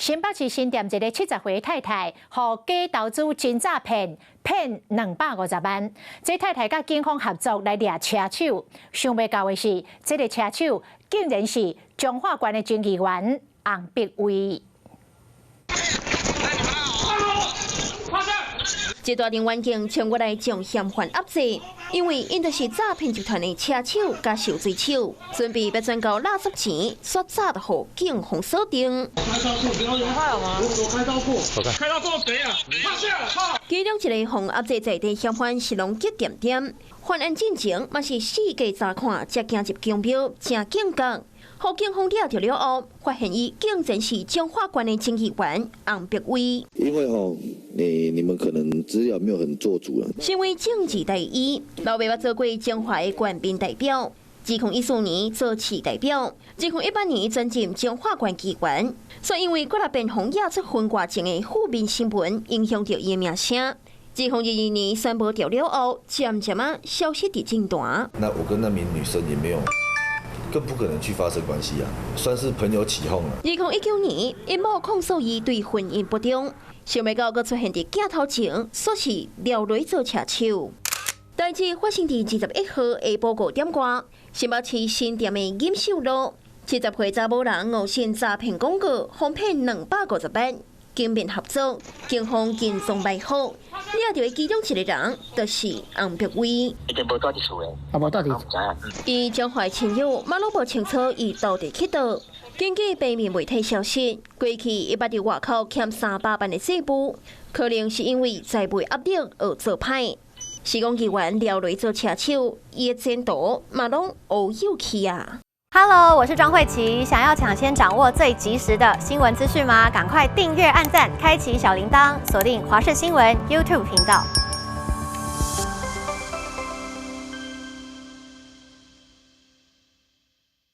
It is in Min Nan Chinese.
新北市新店一个70歲太太，予假投資真詐騙，騙250萬。這太太佮警方合作來掠車手，想袂到的是，這个車手竟然是彰化縣的前議員洪碧薇。這大庭環境衝過來將嫌犯壓制，因為𪜶就是詐騙集團的車手佮受罪手，準備欲轉交垃圾錢，煞早就予警方鎖定。開刀過，開刀過，開刀過誰啊？其中一個予壓制在地嫌犯是攏激點點，犯案進前嘛是四界查看，才行入宮廟，誠警覺。予警方掠著了後，發現伊竟然是彰化縣的前議員洪碧薇。因為吼，你們可能資料沒有很做足啊。身為政治代議，老爸捌做過彰化的縣民代表，2014年做市代表，2018年轉任彰化縣議員。所以因為幾若遍予惹出婚外情的負面新聞，影響著伊的名聲。2022年宣布掉了後，漸漸仔消失佇政壇。那我跟那名女生也沒有。更不可能去發生關係啊，算是朋友起鬨了。2019年，𪜶某控訴伊對婚姻不忠，想袂到閣出現佇鏡頭前，說是撩雷做車手。代誌發生佇21號下晡5點外，新北市新店的錦繡路，70歲查某人誤信詐騙廣告，予騙250萬，警民合作，警方跟蹤埋伏，掠著的其中一个人，就是洪碧薇。已經無蹛佇厝的，啊，無蹛佇。伊彰化親友嘛攏無清楚伊到底去佗。根據平面媒體消息，過去伊捌佇外口欠300萬的債務，可能是因為財務壓力而做歹。是講議員廖雷做車手，伊的前途嘛攏烏有去啊。 Hello，我是莊慧琪。想要搶先掌握最及時的新聞資訊嗎？趕快訂閱、按讚、開啟小鈴鐺，鎖定華視新聞 YouTube 頻道。